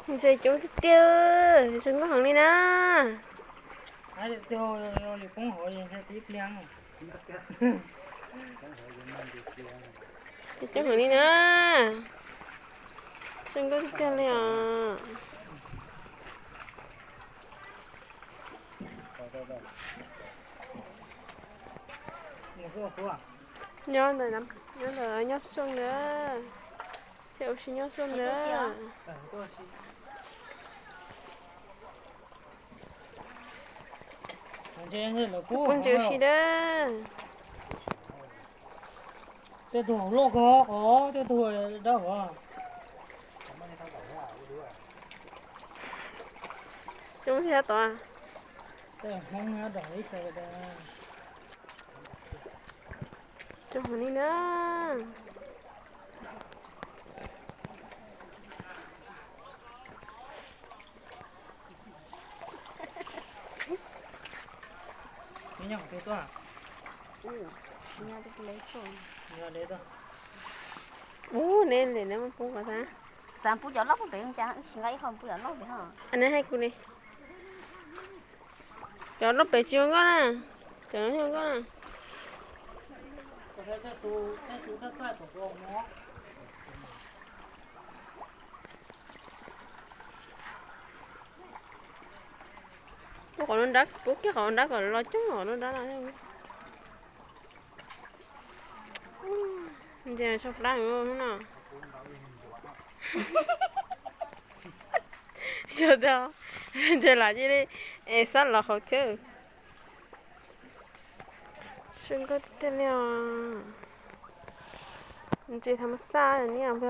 Ntses coob tiag tiag, zoo nkauj heev li na. Ntses coob heev li na. Zoo nkauj tiag tiag li os. Nyob ntawm, nyob ntawm nyob xyoo ntawd, thiab ua si nyob xyoo ntawd. Pub ntses ua si dab. Tej tug loj kawg, tej tug dawb huv. Coob thiab tod. Coob heev li na. Ub, neb ntes neb muab pub kom tag. Xav pub cov loj pub pem, cas wb tsis nqa ib qho pub cov loj pem ho. Neb hais kuv li. Cov loj pem tsis zoo nkauj na. Cov zoo nkauj na. Pub qhov no nrab, pub kiag qhov no nrab kom los coob qhov no nrab no. Ntses tshaib plab hnub no. Yog tau, ntses lam cia li es xab los qhov khawb. Zoo nkauj tiag tiag li os. Ntses tham mas xaj ni os.